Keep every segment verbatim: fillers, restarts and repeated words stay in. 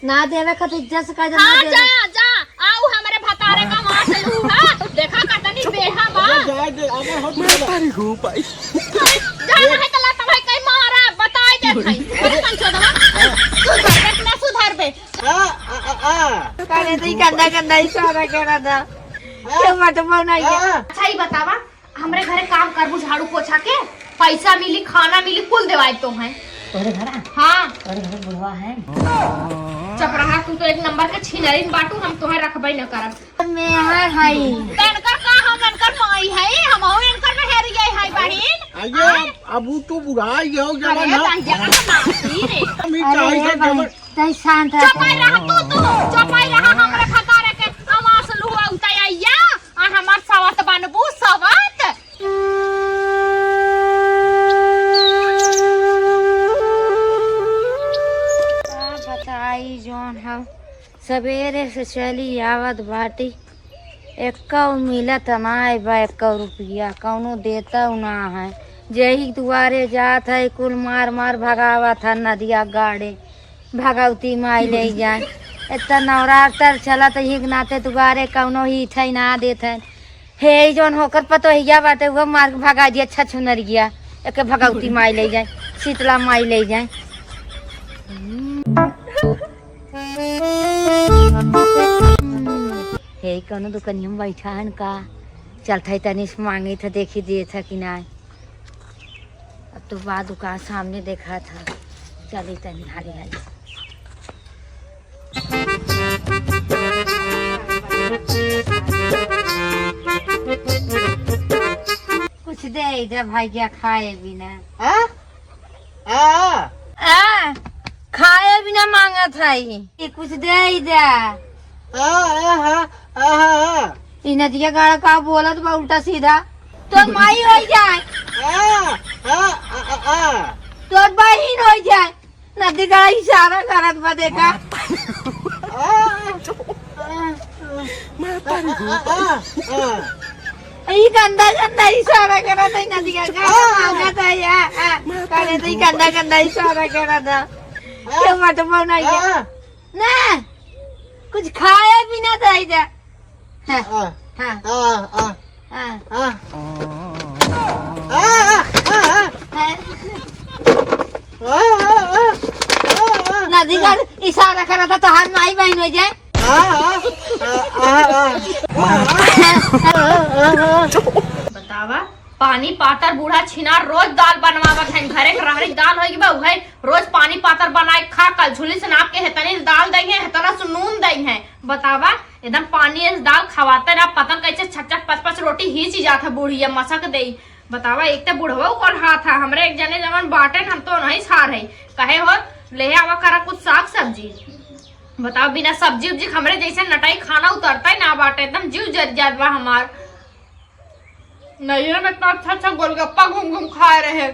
ना देवे खातिर इज्जत से कह दे, ना हाँ, देवे। जा, जा, आऊ हमरे भतारे का वहाँ से लू, हाँ? देखा कतनी बेहा बा। अरे, जाए दे, अगर हम मैं तारी हो पाई। जा, नहीं तो लत भाई कहीं मारा, बताई दे भाई। अरे, पंचोदवा, तू सुधरबे कि ना सुधरबे? आ, आ, आ, आ। करे तो ही गंदा, गंदा इशारा करा था। हाँ। क्यों मत बनाइए? हाँ। अच्छा, ही बतावा, हमरे घरे काम करबू झाड़ू पोछा के, पैसा मिली, खाना मिली, कुल देवाई तो है। तोरे घर आ? हाँ। तोरे घर बुढ़वा है? चुप रहा, तू तो एक नंबर के छिनरिन बाटू, हम तोहे रखबे न करब। मेहर हई। तनकर का हम एनकर माई हई, हमहू एनकर मेहरिया हई बहिन। आइए, आय। अब, अब उ तो बुढ़ाई गयो, अरे, जवन है। तही जगह के नाती रे। हम ही अरे, चाहे ए से बहिन, जवन तही शांत रह। चुपाई रहा तू, तू, चुपाई रहा, हमरे भतारे के आवाज लुआ उताया, आ हमार सवत बनबू, सवत। का बताई, जौन हम सबेरे से चली आवत बाटी, एक्को मिलत नाय बा, एक्को रुपया कौनो देतौ ना है। जेही दुआरे जात है, कुल मार मार भगावत है नदिया गाड़े, भगवती माई ले जाए। इतना नवरात्र चलत ही के नाते दुआरे कौनो ही ठई ना देत है। हे, ई जौन होकर पतोहिया बाटे, उहो मार के भगा दिया, अच्छा छुनरिया। एके भगवती माई ले जाए, शीतला माई ले जाए। हे, कौनो दुकनिया में बैठा हन का? चलत है तनी से मांगे थे, देखी देत है कि नाय। अब तो बा दुकान सामने देखा था, चली तनी हाली हाली। कुछ दे दे भाई, क्या खाए बिना? हाँ? हाँ? आ, खाए बिना मांगत है, ये कुछ दे दे। हाँ, हाँ, हाँ, हाँ, हाँ। ई नदिया गाड़ा का बोलत बा उल्टा सीधा। तोर माई होइ जाए। आ, आ, आ, आ, आ। तोर बहिन होइ जाए। नदी गाड़ा इशारा करत बा, देखा। आ, आ, आ, आ, आ, आ। ई गंदा गंदा इशारा करत है नदिया गाड़ा, आ, आ। मांगत है, आ, आ। करे तो ई गंदा गंदा इशारा करत है। आ। क्यों मत बनाइए? आ। ना, कुछ खाए भी ना दे दे। हाँ, आ, हाँ, आ, आ, हाँ। आ। आ, आ, आ, आ। हाँ। आ, आ, आ, आ, आ। नदी का इशारा करा था, तोहार माई बहिन होइ जाए। आ, आ, आ, आ, आ। बतावा, पानी पातर बूढ़ा छिनार रोज दाल बनवावत हैं, घरे के रहरी दाल होई बा, उहे रोज पानी पातर बनाए खा, कलछुली से नाप के हेतनी दाल दई है, हेतना से नून दई है। बतावा, एकदम पानी ऐसे दाल खवाते ना, पता न कैसे छक छक पच पच रोटी हींची जात है बुढ़िया, मसक देई। बतावा, एक तो बुढ़वा ऊपर हाथ है, हमरे एक जने जवन बाटे न, हम तो नहीं सार है, कहे हो, ले आवा करा कुछ साग सब्जी। बतावा, बिना सब्जी उब्जी के हमरे जैसे नटाई खाना उतरता ही ना बाटे, एकदम जीव जर जात बा हमार। नैहर में इतना अच्छा अच्छा गोलगप्पा घूम घूम खाए रहे।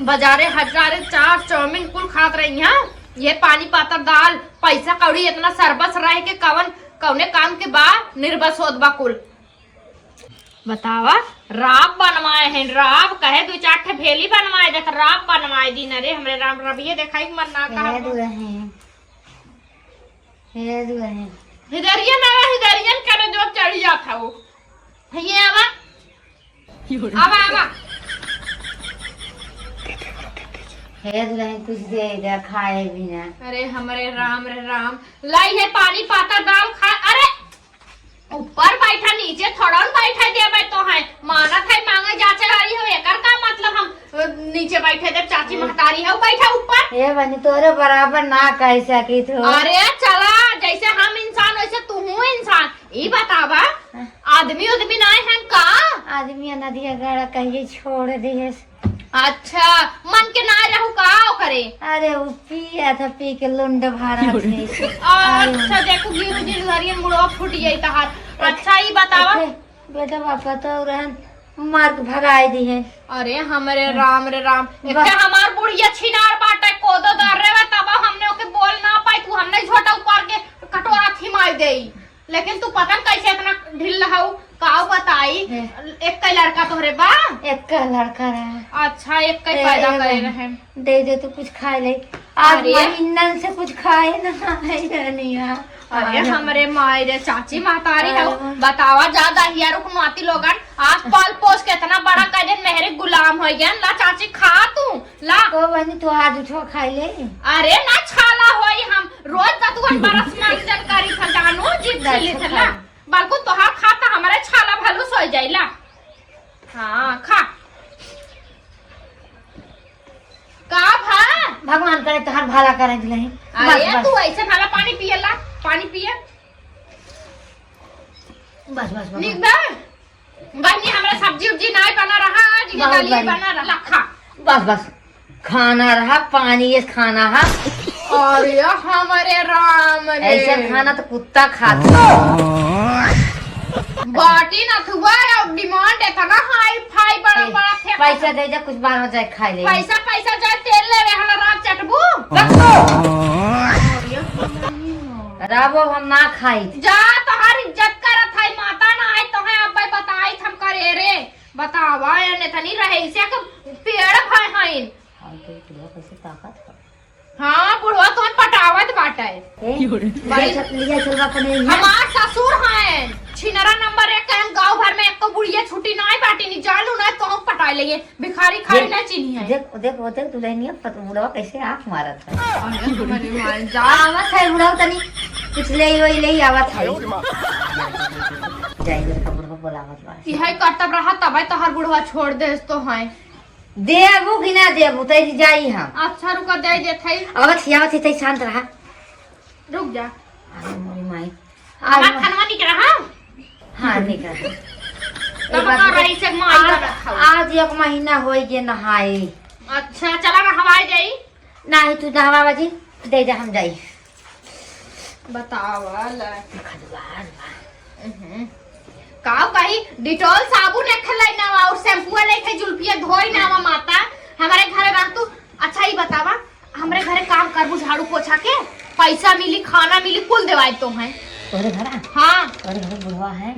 बाजारे हजारे चाट चाउमीन कुल खात रही हैं। ये पानी पातर दाल, पैसा कौड़ी इतना सरबस रहे के कवन, कौने काम के बा, निर्बस होत बा कुल। बतावा, राब बनवाए हैं, राब कहे दो चार ठे भेली बनवाए, देख राब बनवाए दिन। अरे हमरे राम, रबिये देखाई के मन ना कहा। हे दुआ है, हे दुआ है। हिदरिया ना, हिदरियन करे जो चढ़ी जात है वो। ये आवा। आवा, आवा। हे दुल्हन, कुछ दे दे, खाए भी ना। अरे हमरे राम रे राम, लाई है पानी पाता दाल खा। अरे ऊपर बैठा, नीचे थोड़न बैठा देबे तो है। मानत है मांगे जाचे वाली हो, एकर का मतलब हम नीचे बैठे देब? चाची महतारी है, बैठा ऊपर। ए बनी, तोरे बराबर ना कह सकी तू। अरे चला, जैसे हम इंसान वैसे तू हूँ इंसान। ई बतावा, हाँ। आदमी उदमी नाय हन का? आदमी नदिया गाड़ा कहिए छोड़ दिए। अच्छा, मन के नाय रहू का ओकरे? अरे, उ पिया था, पी के लुंड भरा थे। अच्छा, देखो, गिरू जी, लुहरियन मुड़वा फूट जाई तहार। अच्छा, ई बतावा। बेटा, बापा तो रहन, मार के भगाए दी है। अरे, हमरे राम रे राम, एक हमार बुढ़िया छिनार बाटे, कोदो दर रे बा, तब हमने ओके बोल ना पाई, तू हमने झोटा ऊपर के कटोरा थिमाई देई। लेकिन तू पता न कैसे इतना ढिल हऊ, काऊ बताई। हे। एक कै लड़का तोहरे बा? एक कै लड़का रहे। अच्छा, एक कै ए, पैदा ए करे बहन, रहे। दे दे, तू कुछ खाए ले। आज अरे। महीनन से कुछ खाए ना है रनिया। अरे आज। हमरे माई रे चाची महतारी हो, अरे। बतावा जा दहिया रुकनौती लोगन, आज पाल पोस के इतना बड़ा कर देन, मेहरे गुलाम हो गया। ला चाची खा तू, ला। तो बनी तू आज उठो खाई ले। अरे ना छाला होई, हम रोज दतुअन बरस मंजन करी था जानू, जीभ अच्छा छीली था खा। ला। बल्कु तोहार खाता हमरे छाला भलुस हो जाइला। हाँ, खा। का भा? भगवान करे तोहार भला करे दिलही। अरे, बस, बस। तू ऐसे भला पानी पिए ला, पानी पिए। बस, बस, बस। निक बा? बहनी, हमरा सब्जी उब्जी नाई बना रहा, आज के बहुत दाली बढ़िया। बना रहा, खा। बस, बस। खाना रहा, पानी ये खाना हा। अरे हमरे राम रे। ऐसा खाना तो कुत्ता खाता। बाटी नथुआ, अब demand इतना high फाई बड़ा ए, बड़ा फेंका। पैसा दे जा, कुछ बाल बच्चा खाए ले। पैसा, पैसा जाए, तेल लेवे, हला रात चटबू। रखो। अरे हमरे राम। राबो हम ना खाई। जा, तोहार इज्जत करत है, माता ना आई, तोहे अब बताई हम करे रे। बतावा, एने तनी रहे, इसे के पेड़ भय हइन। हाँ, तो बुढ़वा कैसे ताकत है? हाँ, बुढ़वा तोहन पटावत बाटे। ए, भाई। लिया चल, लिया चल, अपने यहाँ। हमार ससुर हैं, छिनरा नंबर एक हैं, गाँव भर में एको बुढ़िया छुट्टी नाई बाटी, नी जानू ना कहूँ पटाई लेइए, भिखारी खाई देख, ना चीनी है। देख, देख, वो देख, दुल्हनिया पत-, बुढ़वा कैसे आँख मारत है। अरे, हमारे माई जा। आवत है बुढ़वा तनी, कुछ ले ही वही ले ही आवत है। जाइए, बुढ़वा बोलावत बा। इहे करतब रहा, तबे तोहर बुढ़वा छोड़ देस तो हैं। देबू कि ना देबू, तै जाई हम। अच्छा, रुका, दे देत हई। आवत ही, आवत ही, तै शांत रहा। रुक जा। अरे मोरी माई। हमार आज खनवा निक रहा? हाँ, निक रहा। तब एक बात का बता, रही से माई आज, का रखा हुआ। आज एक महीना होई गे नहाए। अच्छा, चला नहवाए जाई। नाही, तू नहवा बाजी, दे दे, हम जाई। बतावा ला। खजुआर बा। उहुं। का कही, Dettol साबुन एक ठे लइना बा और shampoo लेके जुल्फिया धोई ना बा माता। हमारे घरे रह तू। अच्छा, ई बतावा, हमरे घरे काम करबू झाड़ू पोछा के, पैसा मिली, खाना मिली, कुल देवाई तो है। तोहरे घरा? हाँ। तोहरे घरे बुढ़वा है?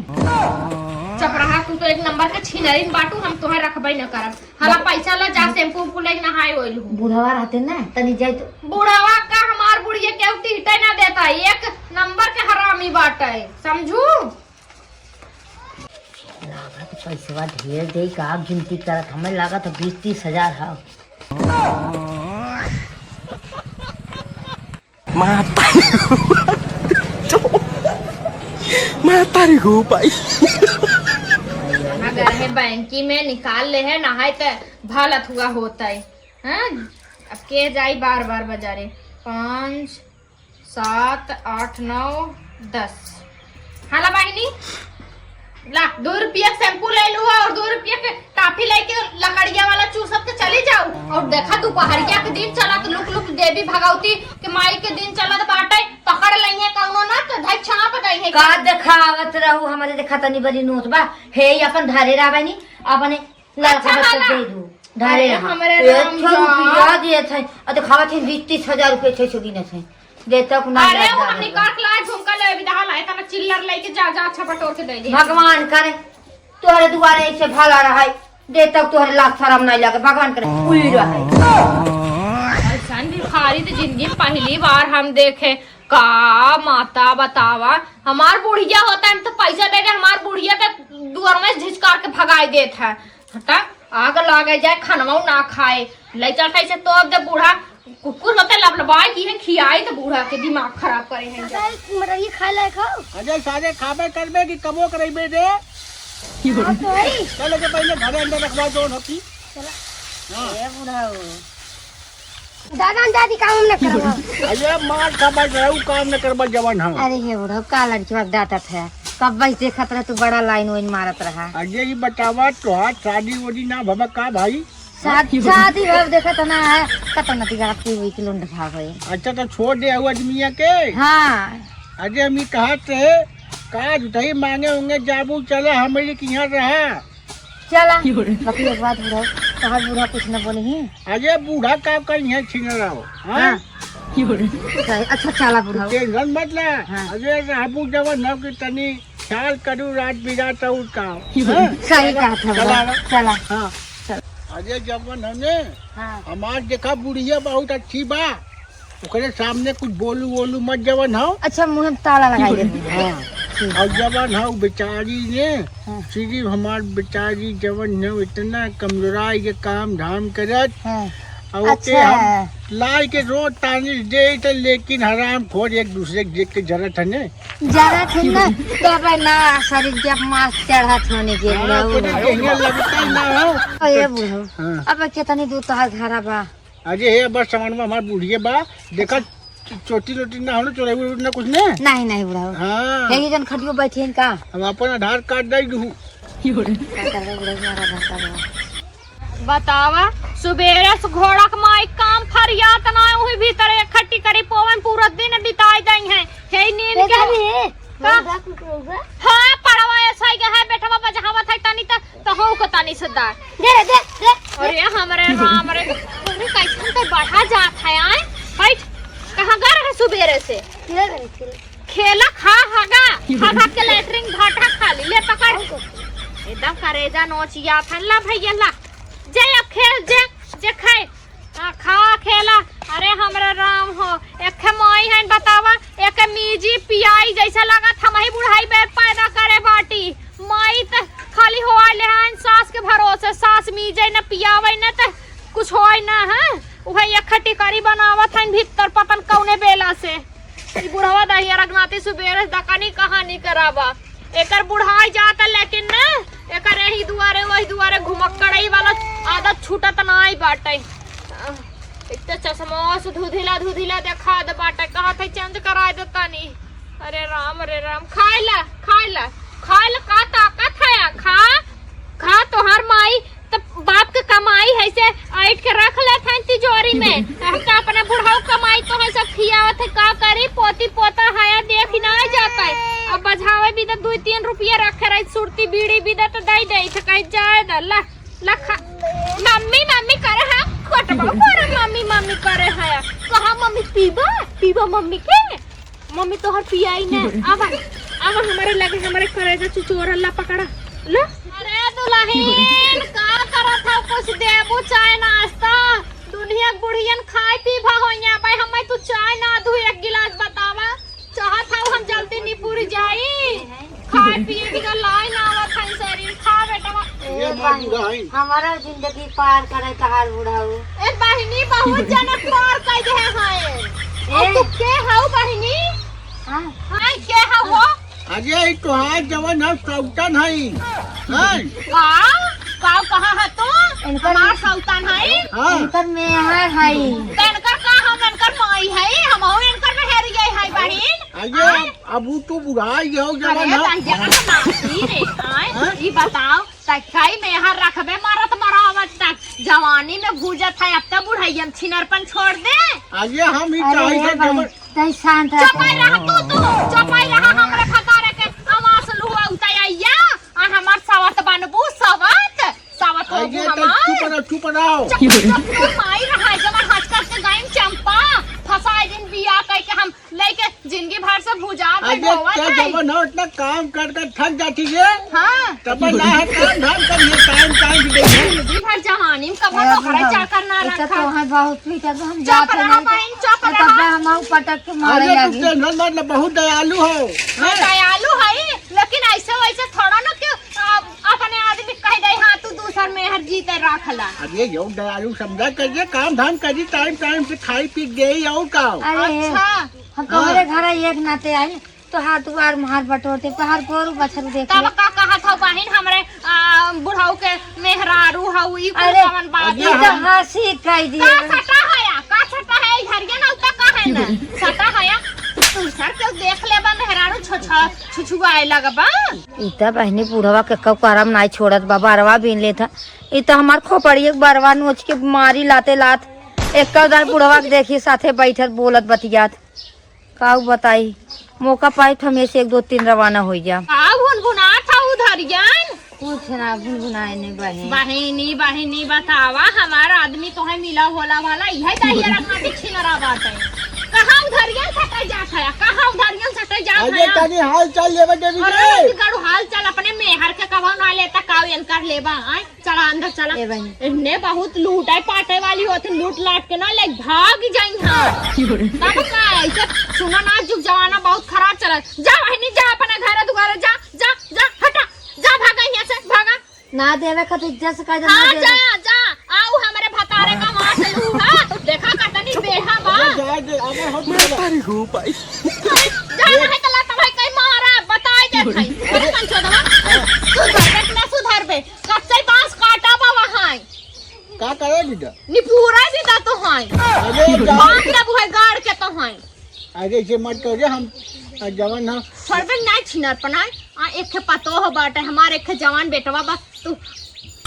चुप रहा, तू तो एक नंबर के छिनरिन बाटू, हम तोहे रखबे न करब। हला पैसा ला, जा shampoo उम्पू लेके नहाए oil हो। बुढ़वा रहते ना, तनी जाए तो। बुढ़वा का हमार बुढ़िया केहू टिहटे ना देता, एक नंबर के हरामी बाटे, समझू? लागत पैसवा ढेर दे, का गिनती करत, हमें लागत है बीस तीस हजार है। माता रे, माता रे गो भाई। अगर है बैंकी में निकाल ले है, ना है त भलत हुआ होता है। हाँ? अब के जाई बार बार बाजारे? पाँच, सात, आठ, नौ, दस। हाला बहिनी, ला, दो रुपया के shampoo ले लू और दो रुपया के toffee लेके लकड़िया वाला चूसत के चली जाऊ। और देखा, दुपहरिया के दिन चलत, लुक लुक देवी भगवती के माई के दिन चलत बाटे, पकड़ लइहे कौनो ना तो धई छाप दइहे। का देखावत रहू? हमरे देखा तनी बड़ी नोट बा, हे, अपन धरे रह बहिनी, अपने लड़का अच्छा बच्चा वाला। दे दू, धरे अरे रहा। हमरे एक राम ठो जा। रुपया देत है, आ देखावत है बीस तीस हजार रुपये छे छे गिनत है। देता को ना अरे, याद वो ना हमने बा। काट ला, झुमका ले, विधा ला, इतना चिल्लर लेके जा, जा, अच्छा बटोर के दे दे। भगवान करे, तोहरे दुआरे ऐसे भला रहे, देता को तोहरे लाज शरम नहीं लगे, भगवान करे, उई रहे। ऐसन भिखारी तो जिंदगी में पहली बार हम देखे। का माता बतावा, हमार बुढ़िया होता है तो पैसा दे दे, हमार बुढ़िया के दुआर में झिझकार के भगाई देत है। हटा, आग लागे जाए, खनवा ना खाए, ले चल कैसे तो अब दे बूढ़ा कुकुर होते लबलबाई की है, खियाई तो बूढ़ा के दिमाग खराब करे हैं। अरे, मतलब ये खाए लायक हो? अजय, सारे खाबे करबे कि कबो करबे रे? हाँ, तो है। चल, एके पहले घरे अंदर रखवा, जौन होती। चला। हाँ। ए बूढ़ा हो। दादा, दादी काम न करवा। अरे, मार खाबे, रहू काम न करबा, जवान हम। अरे, हे बूढ़ा, का लड़की बात डांटत है? कब बस देखत रहे, तू बड़ा लाइन वाइन मारत रहा। अरे, ये बतावा, तोहार शादी वादी ना भवा का भाई? शा-, शादी भव देखत ना है, कतन नती गलत की हुई कि लुंड भाग होई। अच्छा, तो छोड़ दे आऊ आदमिया के। हाँ। अरे, हम ई कहत रहे, का जुतई मांगे होंगे, जाबू, चला, हमरे के यहाँ रहा। चला, बाकी एक बात बुढ़ा, तोहार बूढ़ा कुछ न बोली ही। अरे, बूढ़ा का कहीं है, छिन रहा हो, हाँ? हाँ। सही, अच्छा, चला, बूढ़ा। Tension मत ला। हाँ। अरे, रहबू जवन हो कि तनी ख्याल करू रात बिरात और का। हाँ? सही कहत है चला बूढ़ा। ना। चला। हाँ। चल। अरे जवन है ने, हाँ। हमार देखा बुढ़िया बहुत अच्छी बा। ओकरे सामने कुछ बोलू वोलू मत जवन हो। अच्छा, मुँह में ताला लगाई दे। हाँ। ठीक। और जवन हो बेचारी ने, हाँ। सिर्फ हमार बेचारी जवन हो इतना कमजोराई के काम धाम करत। हाँ। और ओके अच्छा। हम लाई के रोज तानी दे त, लेकिन हराम खोर एक दूसरे के देख के जरत है ने। जरत है ना, तब ना शरीर के मास चढ़त होने के हाँ, लिए। तोरे देहिया लगता ना हो। ओ, ये बूढ़ो। हाँ। अब कितनी दूर तोहार घरा बा? अरे हे, बस सामान में हमार बुढ़िए बा। देखा, चो-, चोटी लोटी ना हो ना, चोराई उराई ना कुछ ने। नहीं, नहीं, बुढ़ऊ। हाँ। यही जन खटियो बैठी हैं का? हम अपन आधार कार्ड दे दू। का करबे बुढ़ऊ, हमारा आधार कार्ड बा। बतावा, सुबेरे से घोड़ा के माई काम फरियात ना, उही भीतर एक खट्टी करी पोवन पूरा दिन बिताई दई हैं। हे नींद ए के भाभी, का? हाँ, पड़वा ऐसा ही है, बेटवा बजहावत है तनी त तोहू को तनी से दार। दे रे, दे, दे। अरे हमरे राम रे, अरे कैसन ते बढ़ा जात है, आय? बैठ। कहाँ गा रहे सुबेरे से? खेले रहे, खेले। खेला खा, हगा, हगा के लेटरिन भाटा खा ली, ले पकड़। एकदम करेजा नोचिया फैन ला भैया ला। जे अब खेल, जे, जे खाए। आ, खा खेला। अरे हमरे राम हो, एक माई है बतावा, एक मीजी पियाई जैसे लागत हमही बुढ़ाई बेर पैदा करे बाटी। माई त खाली होआ ले हैं सास के भरोसे, सास मीजे न पियावे न त कुछ होए न है। उहे एक खटिकरी बनावत हैं भीतर पतन कौने बेला से। ई बुढ़वा दहिया रघनाथी सुबेरे से दकानी कहानी करावा। एकर बुढ़ाई जाता, लेकिन न, एकर यही दुआरे, वही दुआरे घुमक्कड़ई वाला आदत छूटत नाई बाटे। एक तो चश्मा से धुधिला, धुधिला देखात बाटे, कहत है change कराए दे तनी। अरे राम, अरे राम, खाए ला, खाए ला, खाए ला, का ताकत है, खा, खा, तोहार माई त बाप के कमाई है से ऐंठ के रख लेत हैं तिजोरी में। हम तो अपने बुढ़ऊ कमाई तो है सब खियावत है, का करी, पोती पोता हया देख ही ना जाता है। अब बजावे भी तो दुई तीन रुपया रखे रही, सुरती बीड़ी भी दे तो दे दे, तो कहीं जाए द, ला, ला खा। मम्मी, मम्मी करे है, खोटबा करे, मम्मी, मम्मी करे है। कहाँ मम्मी पीबा, पीबा मम्मी के? मम्मी तोहर पियाई ना। आवा, आवा हमरे लगे, हमरे करेजा चुचोर ला पकड़ा। ला। अरे दुलहिन, का करत हौ? कुछ देबू चाय नाश्ता? दुनिया के बुढ़ियन खाए पीबा होइया, भाई हमें तू चाय ना दू एक गिलास बतावा। चाहत हौ हम जल्दी निपुर जाई। खाए पिए की तो लाइन आवत है शरीर। खा बेटवा। ए ये मार बहिन, बुढ़ा है। हमारा जिंदगी पार करे तहार बुढ़ऊ। ए बहिनी, बहुत जनक पार कर दे है। ए। और तू के हऊ बहिनी? हाँ। हाँ, के हऊ हो? अरे, ई तोहार जवन है, सौतन है। हैं? का? का कहा है तू? इनकर हमार सौतन है? हाँ। इनकर मेहर है। तो इनकर का हम इनकर माई है? हम और इनकर मेहर ये है बहिन? अरे, आय? अब उ तू बुढ़ाई गयो, अरे, जवन है। तहिया का नाती रे, आय? हैं? ई बताओ, तखई मेहर रखबे मरत मरावत तक, जवानी में भूजत है, अब त बुढ़ैया में छिनरपन छोड़ दे। अरे हम ही अरे चाही ए तो बहिन, जवन तैं शांत रह। चुपाई रहा तू, तू, चुपाई रहा, हमरे फकारे के आवाज लुआ उताया, आ हमार सवत बनबू, सवत, सवत अरे होबू तो हमार। चुप रहो, चुप रहो। चुप, चुप, तू माई रहा, जवन हंस करके गायन चंपा, फंसाए दिन बिया कह के हम लेके जिंदगी भर से भुजा के अरे धोवत क्या है। जवन हो, इतना काम कर कर थक जाती है। हाँ। तब ना है काम धाम करिए, टाइम टाइम से देखिए। जिंदगी भर जवानी में कबो अरे नौकरी बाबा, चाकर ना ऐसा रखा। तो है बहुत पीटा तो हम चुप जाते रहा नहीं। बहन, चुप तो तब रहा। हम आऊ पटक के मारे अरे तू लगी। टेंशन मत ले, बहुत दयालु हो। हाँ, दयालु है, लेकिन ऐसे वैसे थोड़ा ना क्यों, आ, अपने आदमी कह दे, हाँ, तू दूसर मेहर जीते रख ला। अरे यो दयालु समझा करिए, काम धाम करी, टाइम टाइम से खाई पी गई और का। अरे, अच्छा। हम तोहरे हाँ। घर एक नाते आई, तोहार दुआर महार बटोरते, तोहार गोरू बछरू देख तब ले। का कहत हौ बहिन, हमरे, आ, बुढ़ऊ के मेहरारू हऊ, ई कुल अरे, कवन बात ई है? तो हंसी कह दिए। का सटा हया? का सटा है? ई घरिया ना उता का है ना? सटा हया? तू सर के देख ले बा मेहरारू छ-, छ-, छुछुआए लगबा। ई त बहिनी बुढ़वा के कऊ करम नाई छोड़त बा, बरवा बीन लेत ह। ई त हमार खोपड़िए के बरवा नोच के मारी लाते लात। एक दार बुढ़वा के देखी साथे बैठत बोलत बतियात। काऊ बताई, मौका पाई त हमें से एक दो तीन रवाना होई जा। काऊ भुनभुनात हऊ धरियन? कुछ ना भुनभुनाए ने बहिन। बहिनी, बहिनी बतावा, हमार आदमी तोहे मिला होला वाला, इहे दहिया रखा के छिनरा बाटे। कहाँ उधरियन सटे जात है, कहाँ उधरियन सटे जात अरे है? तनी हाल चाल लेवे देवी अरे रे। गड़ू हाल चल, चल, अपने मेहर के कबहू ना लेता, काऊ एनकर लेबा, आय? चला अंदर चला। ए बहिन। इन्हें बहुत लूटे पाटे वाली होती, लूट लाट के ना ले भाग जाई हाँ। तब का ऐसे सुना ना, जुग जमाना बहुत खराब चला। जा बहिनी, जा अपने घर दुआरे, जा, जा, जा, हटा, जा, भागा यहाँ से, भागा। ना देवे खातिर इज्जत से कह दे, ना हाँ, देवे। जा, जा, आऊ हमरे भतारे का मार लू, हाँ? देखा कतनी बेहा बा। अरे जा दे, अरे हम मैं तारी हो पाई। जा, नहीं तो लता भाई कहीं मारा, बताई दे भाई। अरे पंचोदवा, सुधर बे, ना सुधर बे। कच्चे बांस काटा बा वहाँ। का करे दीदा? निपुरा दीदा तो हैं। अरे जा। बांस ना बुझे गाड़ के तो हैं। आगे से मत करिए, हम जवन ह। छोड़बे नाहीं छिनर पनाय। आ, एक ठे पतोह बाटे, हमार एक ठे जवान बेटवा बा, तू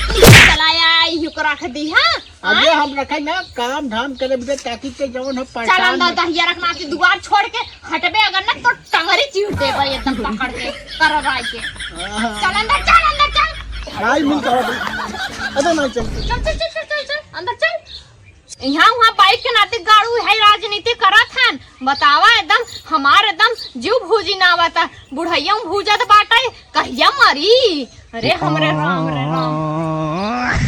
चलाया, इहू को रख दी, हाँ? आगे हाँ? हम रखे ना, काम धाम करे बिना ताकि के जवन ह चल परेशान अंदर मत। दहिया रखना से दुआर छोड़ के हटबे अगर ना तो टंगरी चीर देबे एकदम पकड़ के, करवाई के। हाँ। चल अंदर, चल अंदर, चल। नाहीं मिल पावा। अबे नाहीं चल। चल, चल, चल, चल, चल, चल, अंदर चल। यहाँ वहाँ बाइक के नाते गाड़ू है, राजनीति करत हन। बतावा एकदम, हमार एकदम जीव भूजी ना आवता। बुढ़ैया भूजत बाटे, कहिया मरी? अरे हमरे राम रे राम।